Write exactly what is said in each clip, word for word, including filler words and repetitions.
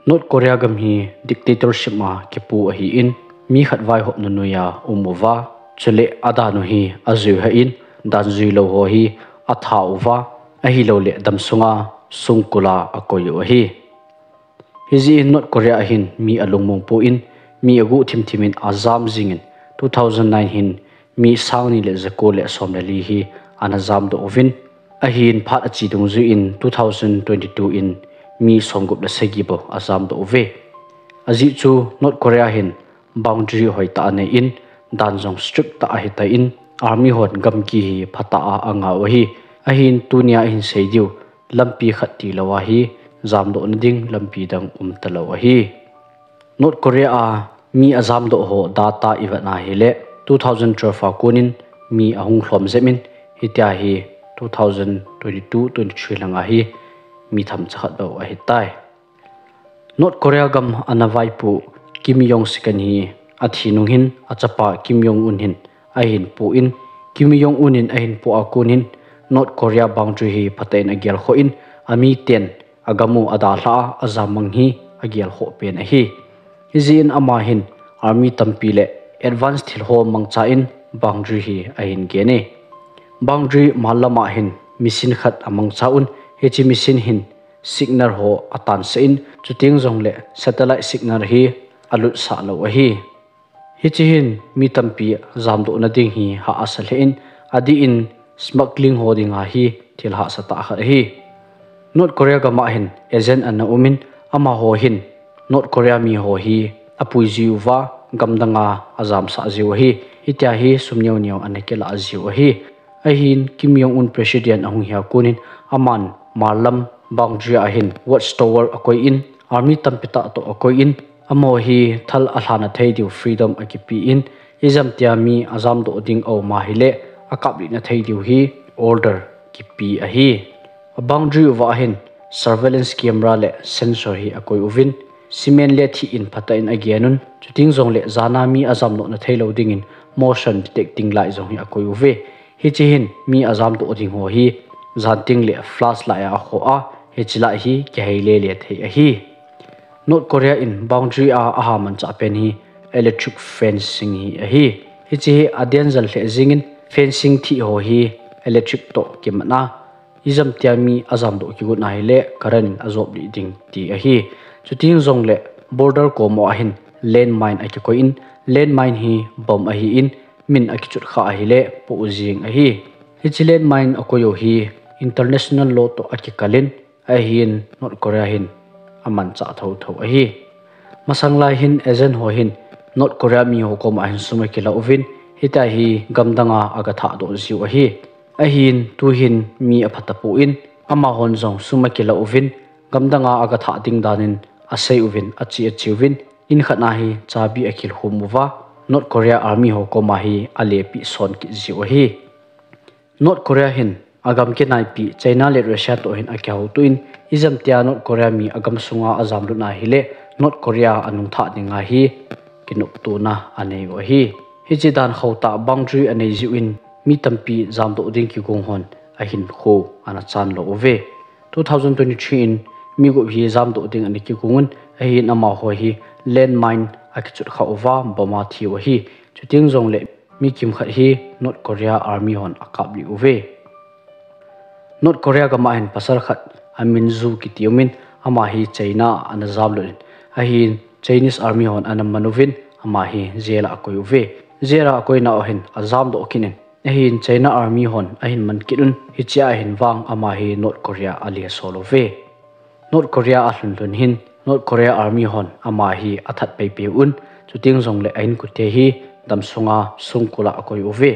North Korea gam hi dictatorship a kipu ahin, mi khat vaihopna noiya um uva, chule adan u hi ajui hah in, dan jui lou ho hi atha uva, ahilouleh damsunga songkul a akoi u ahi. Hijeh in North Korea a hin mi alungmong pon, mi aguh thimthim in ajam jingin, two thousand nine hin mi sang ni le jako le som le li hi ana jamdoh uvin, ahin phat ache dungjuiyin two thousand twenty-two in mi somgup le sagi bou ajamdoh uve. Ajeh chu North Korea hin boundary hoitah anei in, dan jong strict tah ahitan, army hon gamgi hi phatah a angah u ahi. Ahin tunia ihin sei diu, lampi khat tilou a hi jamdohna ding lampi dang umtalou ahi. North Korea a mi ajamdoh ho data ivet na hileh, two thousand twelve a konin mi ahung lhom jep in, hitia hi two thousand twenty-two twenty-three langa hi mi themcha khat bou ahitai. North Korea gam ana vaipoh Kim Jong second hi athi nung hin achapa Kim Jong Un hin ahin pon, Kim Jong Un in ahin poh a konin North Korea boundary hi phatah in agelkhoh in, amiten agam u adalhah a, ajam mang hi agelkhoh pen ahi. Hijeh in ama hin army tampi le advance thil ho mangcha in boundary hi ahin gen e. Boundary mallam a hin machine khat amangcha un, hiche machine hin signal ho atansah in, chuteng jongle satellite signal hi alutsah lou ahi. Hiche hin mi tampi jamdohna ding hi hah asa lheh in, adih in smuggling ho dinga hi thil hahsa tah khat ahi. North Korea gam a hin agent ana um in, amaho hin North Korea mi ho hi apui jiuva, gamdang a ajamsah jiu ahi. Hitia hi sum neo neo ana kilah jiu ahi. Ahin Kim Jong Un president ahung hia konin aman mallam boundary a hin watchtower akoi in, army tampi tah toh akoi in, amaho hi thal alhana thei diu freedom akipe in, ijemtia mi ajamdoh ding aum a hileh akaplihna thei diu hi order kipe ahi. A boundary uva hin surveillance camera le sensor hi akoi uvin, cement le thih in phatah in agen un, chuteng jongle jana mi ajamdohna theilou dingin motion detecting light jong hi akoi uve. Hiche hin mi ajamdoh ding ho hi janting le flashlight a akhoh a, hiche light hi kihei lele thei ahi. North Korea in boundary a aha manchah pen hi electric fencing hi ahi. Hiche hi adanger lheh jingin, fencing thih ho hi electric toh kimatna, ijemtia mi ajamdoh kigot na hileh current in ajoplih ding ti ahi. Chuteng jongle border kom a hin landmine akikoi in, landmine hi bomb ahin, min akichut khah ahileh poh jeng ahi. Hiche landmine akoi u hi international law toh akikal in, ahin North Korea hin amanchah thotho ahi. Masang lai hin agent ho hin North Korea mi ho koma hin sum akilah uvin, hitia hi gamdang a agathahdoh jiu ahi. Ahin tuhin mi aphatapon, amahon jong sum akilah uvin, gamdang a agathah ding danin asei uvin, ache ache uvin, in khat na hi chabi akilhum uva, North Korea army ho koma hi alepeh son kit jiu ahi. North Korea hin agam kinaipi China le Russia toh hin akihoutoh in, ijemtia North Korea mi agam sunga ajamlut na hileh North Korea anungthah dinga hi kinoptona anei u ahi. Hiche dan khotah boundary anei jiuvin, mi tampi jamdoh ding kigong hon ahinkho ana chanlou uve. Two thousand twenty-three in mi gup hi jamdoh ding ana kigong un, ahin amaho hi landmine akichut khah uva bomb a thiu ahi. Chuteng jongle mi kimkhat hi North Korea army hon akaplih uve. North Korea gam a hin pasal khat amin Ju kiti umin, ama hi China a ana jamlut in, ahin Chinese army hon ana man uvin, ama hi jail a akoi uve. Jail a akoina u hin ajamdoh kit in, ahin China army hon ahin man kit un, hichea hin vang ama hi North Korea alesol uve. North Korea alhunlhun hin North Korea army hon ama hi athat peipei un, chuteng jongle a inkote hi damsunga songkul a akoi uve.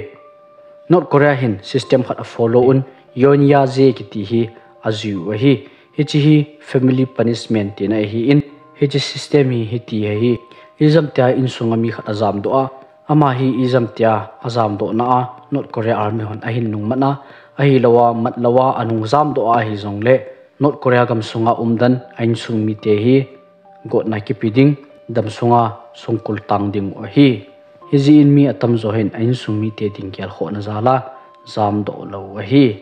North Korea hin system khat afollow un, Yeon-ya-jae kiti hi ajui u ahi. Hiche hi family punishment tina ahin, hiche system hi hiti ahi. Ijemtia insunga mi khat ajamdoh a, ama hi ijemtia ajamdohna a North Korea army hon ahin nungmat a, ahilouva matlouva anung jamdoh a ahi jongle, North Korea gamsunga umdan a insung mite hi gotna kipe ding, damsunga songkul tang ding u ahi. Hijeh in mi atamjo hin a insung mite ding gelkhohna jal a jamdoh lou u ahi.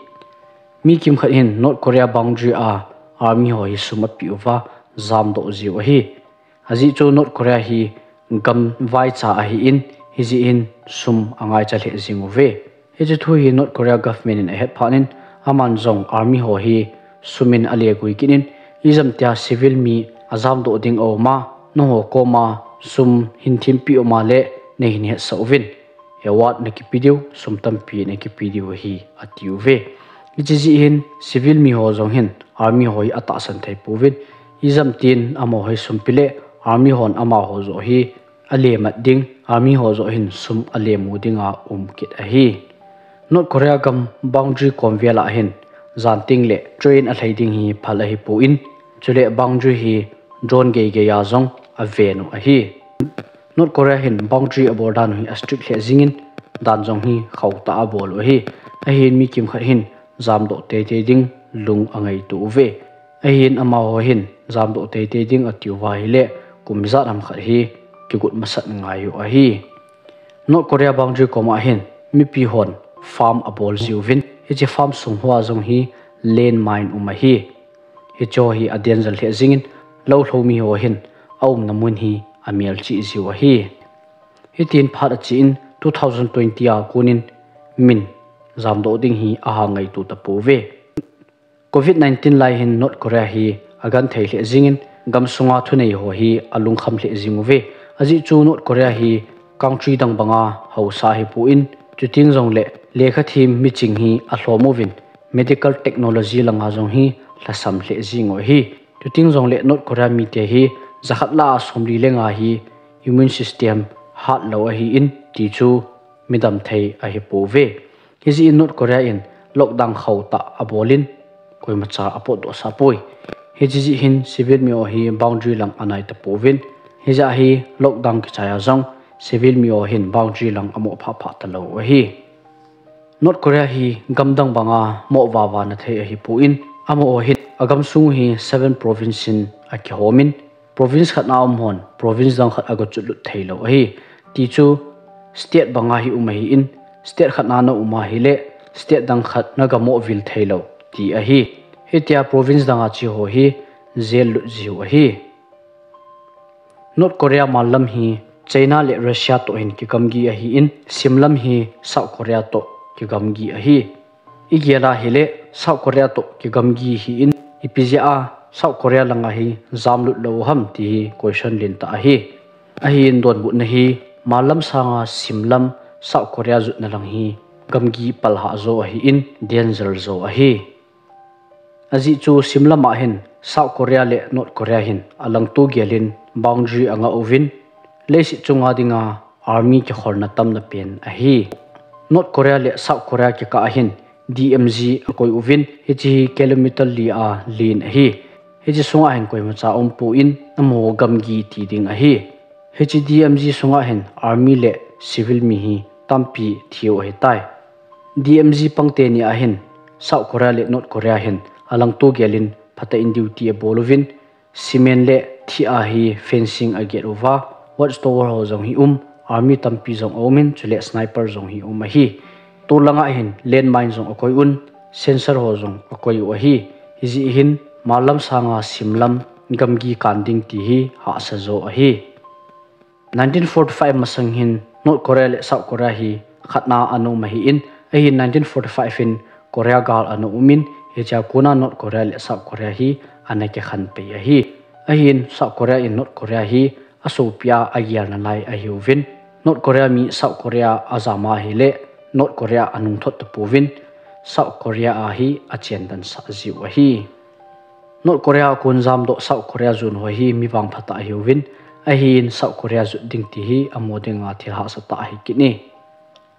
Mi kimkhat hin North Korea boundary a army ho hi sum apeh uva, jamdoh jiu ahi. Ajeh chu North Korea hi gam vaicha ahin, hijeh hin sum angaicha lheh jing uve. Hiche thu hi North Korea government in ahet phat in, aman jong army ho hi sum in alegui kit in, ijemtia civil mi ajamdoh ding aum a, nangho koma sum hin thimpi um a le neihin hetsah uvin, award nakipe diu, sum tampi nakipe diu ahi, atiuve. Hiche jeh hin civil mi ho jong hin army ho hi atahsan thei pouvin, ijemtin amaho hi sum pe le army hon amaho joh hi alemat ding, army ho joh hin sum alemu dinga um kit ahi. North Korea gam boundary kom vel a hin jan teng le train alhai ding hi phal ahipon, chule boundary hi drone geigei a jong aven u ahi. North Korea hin boundary abol dan u hi astrict lheh jingin, dan jong hi khohtah a abol u ahi. Ahin mi kimkhat hin jamdoh teitei ding lung angaito uve. Ahin amaho hin jamdoh teitei ding atiuva ahile, kum ijat ham khat hi kigot masat ngai u ahi. North Korea boundary koma hin mipi hon farm abol jiuvin, hiche farm sung hoa jong hi landmine um ahi. Hicheho hi adanger lheh jingin, lou lhou miho hin aumna mun hi amelchih jiu ahi. Hitin phat achen, two thousand twenty a konin min jamdoh ding hi aha ngaito tapouve. Covid nineteen lai hin North Korea hi agenthei lheh jingin, gamsunga thunei ho hi alungkham lheh jing uve. Ajeh chu North Korea hi country dang banga haosa ahipon, chuteng jongle lekhathem miching hi alhom uvin, medical technology langa jong hi lhasam lheh jing u ahi. Chuteng jongle North Korea mite hi jakhat lah a somli le nga hi immune system hatlou ahin, ti chu midam thei ahipouve. Hijeh in North Korea in lockdown khohtah abolin, koimacha apotdoh sah poi. Hiche jeh hin civil miho hi boundary lang anai tapouvin, hijeh a hi lockdown kichai a jong civil miho hin boundary lang amoh phah phah talou u ahi. North Korea hi gamdang banga moh vava na thei ahipon, amaho hin agamsung u hi seven province in akihom in, province khat na um hon province dang khat aga chotlut theilou ahi. Tichu state banga hi um ahin, state khat na na um ahile state dang khat naga moh vil theilou ti ahi. Hitia province danga cheho hi jail lut jiu ahi. North Korea mallam hi China le Russia toh hin kigamgi ahin, simlam hi South Korea toh kigamgi ahi. Igel a hile South Korea toh kigamgi ahin, ipi jeh a South Korea langa hi jamlut lou u ham ti hi question lentah ahi. Ahin donbutna hi mallam sanga simlam South Korea jutna lang hi gamgi palhah jo ahin, danger jo ahi. Ajeh chu simlam a hin South Korea le North Korea hin alangto gelin boundary angah uvin, leiset chunga dinga army kikholna tamna pen ahi. North Korea le South Korea kikah a hin D M Z akoi uvin, hiche hi kilometer li a len ahi. Hiche sunga hin koimacha umpon, amaho gamgi ti ding ahi. Hiche D M Z sunga hin army le civil mi hi tampi thiu ahitai. D M Z pang teni a hin South Korea le North Korea hin alangto gelin phatah in duty abol uvin, cement le thih a hi fencing aget uva, watchtower ho jong hi um, army tampi jong aumin, chule sniper jong hi um ahi. Tolanga hin landmine jong akoi un, sensor ho jong akoi u ahi. Hijeh hin mallam sanga simlam gamgi kan ding ti hi hahsa jo ahi. Nineteen forty-five masang hin North Korea le South Korea hi khatna ana um ahin, ahin nineteen forty-five in Korea gal ana umin, hichea kona North Korea le South Korea hi ana kikhen pei ahi. Ahin South Korea in North Korea hi asopi a agelna lai ahiuvin, North Korea mi South Korea ajam a hile North Korea anungthot tapouvin, South Korea a hi achendan sah jiu ahi. North Korea a kon jamdoh South Korea jon ho hi mi vangphatah ahiuvin, ahin South Korea jot ding ti hi amaho dinga thil hahsa tah ahi kit e.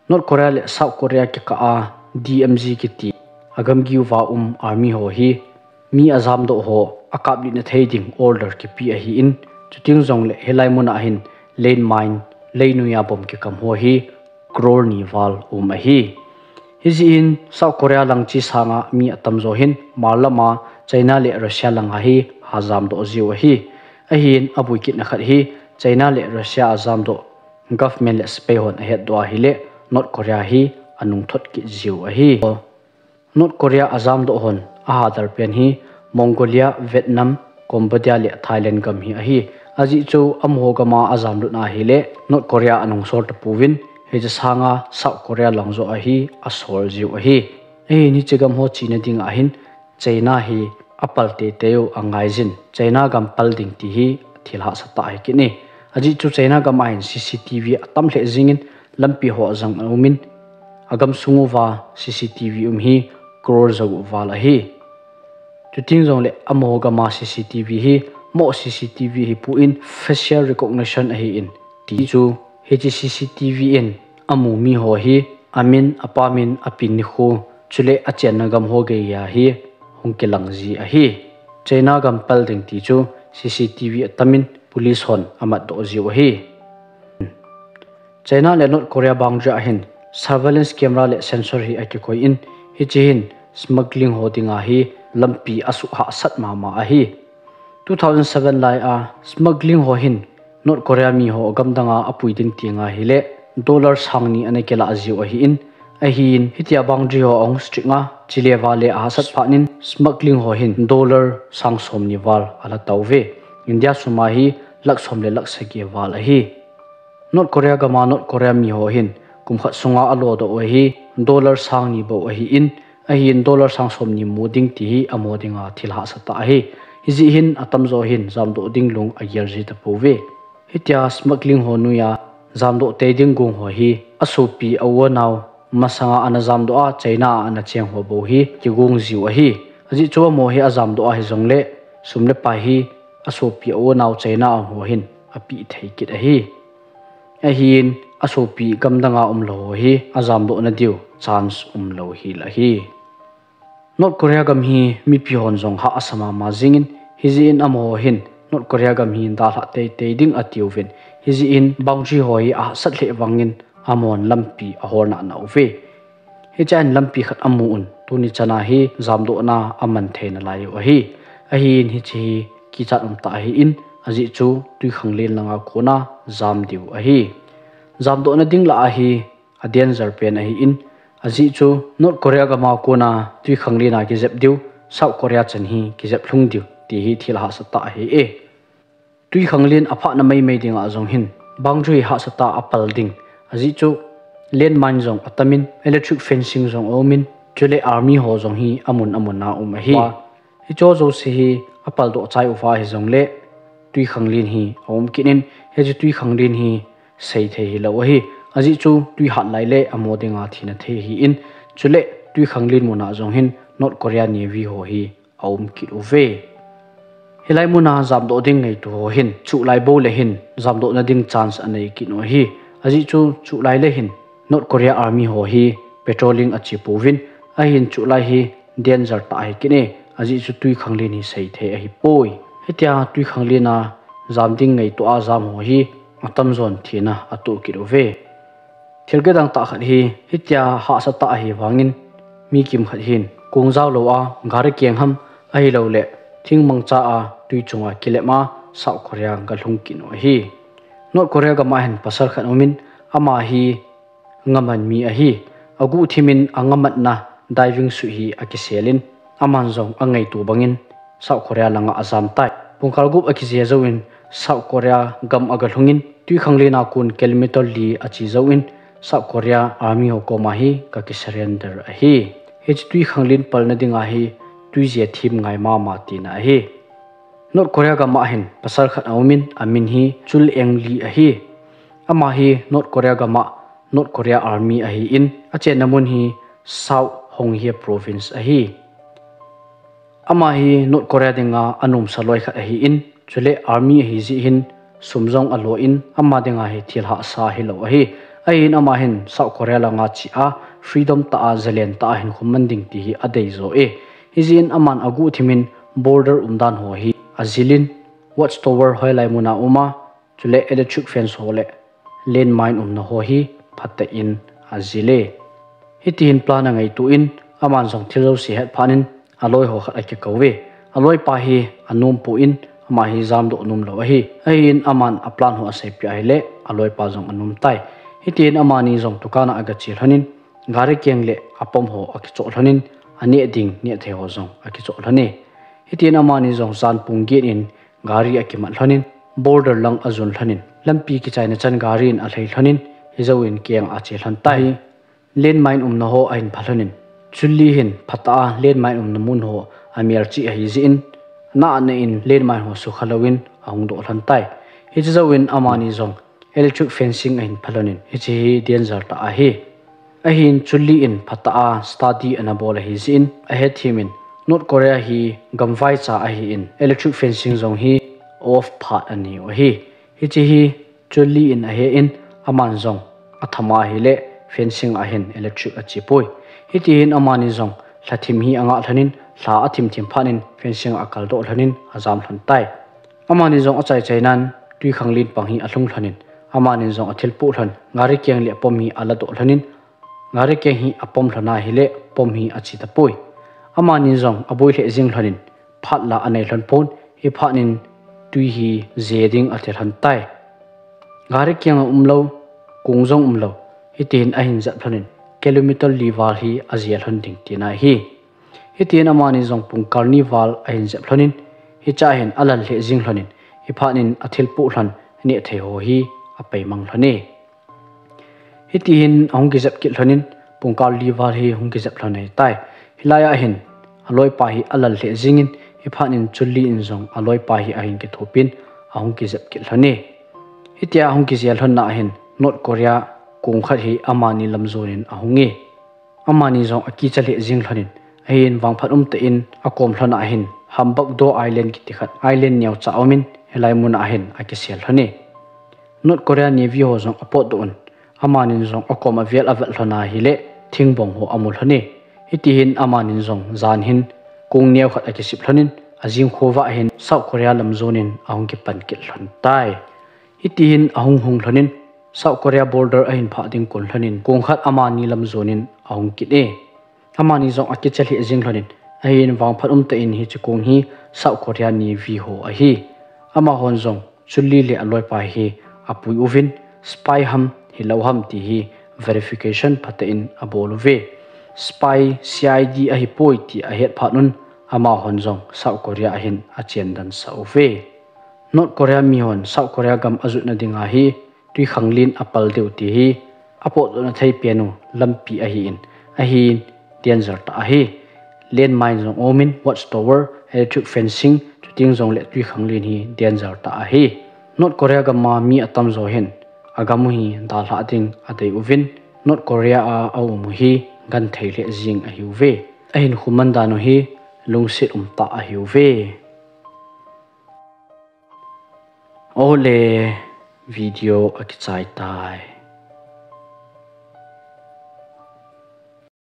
North Korea le South Korea kikah a D M Z kiti agamgi uva um army ho hi mi ajamdoh ho akaplihna thei ding order kipe ahin, chuteng jongle hilai muna hin landmine, leinoiya bomb kikam ho hi crore ni val um ahi. Hijeh hin South Korea lang che sanga mi atamjo hin mallam a China le Russia langa hi ajamdoh jiu ahi. Ahin aboi kitna khat hi China le Russia ajamdoh government le sepai hon ahetdoh a hile North Korea hi anungthot kit jiu ahi. North Korea ajamdoh hon ahadar pen hi Mongolia, Vietnam, Cambodia le Thailand gam hi ahi. Ajeh chu amaho gam a ajam lut na ahile North Korea anung sol tapouvin, hiche sanga South Korea lang joh a hi asol jiu ahi. Ahin hiche gam ho chena ding ahin China hi apal teitei u angaijin, China gam pal ding ti hi thil hahsa tah ahi kit e. Ajeh chu China gam a hin C C T V atam lheh jingin lampi ho ajang aumin, agam sung uva C C T V um hi crore jagup val ahi. Chuti jongle amaho gam a C C T V hi moh C C T V hipon facial recognition ahin, ti chu hiche C C T V in amu miho hi amin, apamin, apin nikho, chule achenna gam ho geiya hi hung kilang ji ahi. China gam pal ding ti chu C C T V atamin police hon amatdoh jiu ahi. China le North Korea boundary a hin surveillance camera le sensor hi akikoi in, hiche hin smuggling ho dinga hi lampi asuh hahsat mama ahi. Two thousand seven lai a smuggling ho hin North Korea miho gam danga apui ding ti ahile dollar sang ni ana kilah jiu ahin, ahin hitia boundary ho ahung strict a, chule vale ahahsat phat in smuggling ho hin dollar sang som ni val ala tauve. India sum a hi lakh som le lakh sagi val ahi. North Korea gam a North Korea miho hin kum khat sunga alodoh u hi dollar sang ni bou ahin, ahin dollar sang som ni mu ding ti hi amaho dinga thil hahsa tah ahi. Hijeh hin atamjo hin jamdoh ding lung agel ji tapouve. Hitia smuggling ho noiya jamdoh tei ding gong ho hi asopi a-u anao masanga ana jamdoh a, China a ana cheng ho bou hi kigong jiu ahi. Ajeh chu amaho hi ajamdoh ahi jongle sum le pai hi asopi a-u anao China a ho hin apeh thei kit ahi. Ahin asopi gam danga umlou ho hi ajamdoh nadiu chance umlou hel ahi. North Korea gam hi mipi hon jong hahsa mama jingin, hijeh in amaho hin North Korea gam hi dalhah teitei ding atiuvin, hijeh in boundary ho hi ahahsat lheh vangin amahon lampi ahol nahnauve. Hichea hin lampi khat amun, tuni chana hi jamdohna aman thei nalai u ahi. Ahin hiche hi kichat umtah ahin, ajeh chu twikhanglen langa kona jam diu ahi. Jamdohna ding lah a hi a danger pen ahin, ajeh chu North Korea gam a kona twikhanglen a kijep diu, South Korea chan hi kijep lhung diu ti hi thil hahsa tah ahi e. Twikhanglen aphahna maimai dinga jong hin boundary hahsa tah a apal ding, ajeh chu landmine jong atamin, electric fencing jong aumin, chule army ho jong hi amun amun a um ahi. Hicheho jouse hi apaldoh chai uva hijongle twikhanglen hi aum kit in, hiche twikhanglen hi sei thei hilou ahi. Ajeh chu twi hat lai le amaho dinga thina thei ahin, chule twikhanglen muna jong hin North Korea Navy ho hi aum kit uve. Hilai muna jamdoh ding ngaito ho hin chuhlai bou le hin jamdohna ding chance anei kit u ahi. Ajeh chu chuhlai le hin North Korea Army ho hi patrolling ache pouvin, ahin chuhlai hi danger tah ahi kit e, ajeh chu twikhanglen hi sei thei ahipoi. Hitia twikhanglen a jam ding ngaito a jam ho hi atamjon thina atoh kit uve. Thil kidang tah khat hi hitia hahsa tah ahi vangin, mi kimkhat hin kong jao lou a gari keng ham ahilouleh thingmangcha a twi chunga kilep a South Korea galhung kit u ahi. North Korea gam a hin pasal khat aumin, ama hi ngaman mi ahi. Aguhthimin angamatna diving suit hi akiselin, aman jong angaito bangin South Korea langa ajam tai. Pungkal gup akijeh jouvin South Korea gam agalhungin, twikhanglen a kon kilometer li ache jouvin, South Korea Army ho koma hi kakisurrender ahi. Hiche twikhanglen palna dinga hi twije them ngai mama tina ahi. North Korea gam a hin pasal khat aumin, amin hi Chul Eng Lee ahi. Ama hi North Korea gam a North Korea Army ahin, achenna mun hi South Hwanghae Province ahi. Ama hi North Korea dinga anomsa loi khat ahin, chule army ahi jeh hin sum jong alo in, ama dinga hi thil hahsa hilou ahi. Ahin ama hin South Korea langa che a freedom tah a, zalen tah a hinkho man ding ti hi adei jo e. Hijeh in aman aguhthimin border umdan ho hi ajilin, watchtower hoilai muna uma, chule electric fence ho le landmine umna ho hi phatah in ajil e. Hitihin plan angaito in, aman jong thil jouse hetphat in aloi ho khat akikouve. Aloipa hi anompon, ama hi jamdoh nomlou ahi. Ahin aman aplan ho aseipeh ahile aloipa jong anom tai. Hitihin amani jong dukan a agache lhonin, gari keng le apom ho akichoh lhonin, aneh ding nehthei ho jong akichoh lhon e. Hitin amani jong jan pung get in gari akimat lhonin, border lang ajon lhonin, lampi kichaina chan gari in alhei lhonin, hijouvin keng ache lhon tai. Landmine umna ho ahin pha lhonin, Chun Li hin phatah a landmine umna mun ho amelchih ahi jeh in, nahna in landmine ho sukha louvin ahung doh lhon tai. Hiche jouvin amani jong electric fencing ahin pha lhonin, hiche hi danger tah ahi. Ahin Chun Li in phatah a study ana bol ahi jeh in, ahethem in North Korea hi gamvaicha ahin, electric fencing jong hi off phat anei u ahi. Hiche hi Chun Li in ahe in, aman jong athama ahileh fencing a hin electric ache poi. Hitihin amani jong lhathim hi angah lhonin, lha athim thim phat in fencing a akaldoh lhonin ajam lhon tai. Amani jong achai chai nan twikhanglen pang hi alhung lhonin, amani jong athilpoh lhon, gari keng le pom hi aladoh lhonin, gari keng hi apom lhon ahileh pom hi ache tapoi. Amani jong aboi lheh jing lhonin, phat la anei lhon pon, hiphat in twi hi je ding ati lhon tai. Gari keng a umlou, kong jong umlou, hitihin ahin jep lhonin, kilometer li val hi aje lhon ding tina ahi. Hitihin amani jong pungkal ni val ahin jep lhonin, hichea hin alal lheh jing lhonin, hiphat in athilpoh lhon, nehthei ho hi apeimang lhon e. Hitihin ahung kijep kit lhonin, pungkal li val hi hung kijep lhon ahitai. Hilai a hin aloipa hi alal lheh jingin, hiphat in Chun Li in jong aloipa hi ahin kithopin, ahung kijep kit lhon e. Hitia ahung kije lhon na ahin North Korea kong khat hi amani lam jonin ahung e. Amani jong akicha lheh jing lhonin, ahin vangphat umtah in akom lhon a hin Hambugdo Island kiti khat, island neocha umin, hilai mun a hin akisel lhon e. North Korea Navy ho jong apotdoh un, amanin jong akom a vel avet lhon ahileh thingbong ho amu lhon e. Hitihin amanin jong jan hin kong neo khat akisip lhonin, ajing khovah hin South Korea lam jonin ahung kipan kit lhon tai. Hitihin ahung hung lhonin, South Korea border ahin phah ding kon lhonin, kong khat amani lam jonin ahung kit e. Amani jong akicha lheh jing lhonin, ahin vangphat umtah in hiche kong hi South Korea Navy ho ahi. Amahon jong Chun Li le aloipa hi apui uvin, spy ham hilou ham ti hi verification phatah in abol uve. Spy, C I D ahipoi ti ahet phat un, amahon jong South Korea a hin achen dan sah uve. North Korea mihon South Korea gam ajotna dinga hi twikhanglen apal diu ti hi apotdohna thei pen u lampi ahin, ahin danger tah ahi. Landmine jong aumin, watchtower, electric fencing, chuteng jongleh twikhanglen hi danger tah ahi. North Korea gam a mi atamjo hin agam u hi dalhah ding adei uvin, North Korea a aum u hi genthei lheh jing ahiuve. Ahinkho man dan u hi lungset umtah ahiuve. Ole, video akichai tai.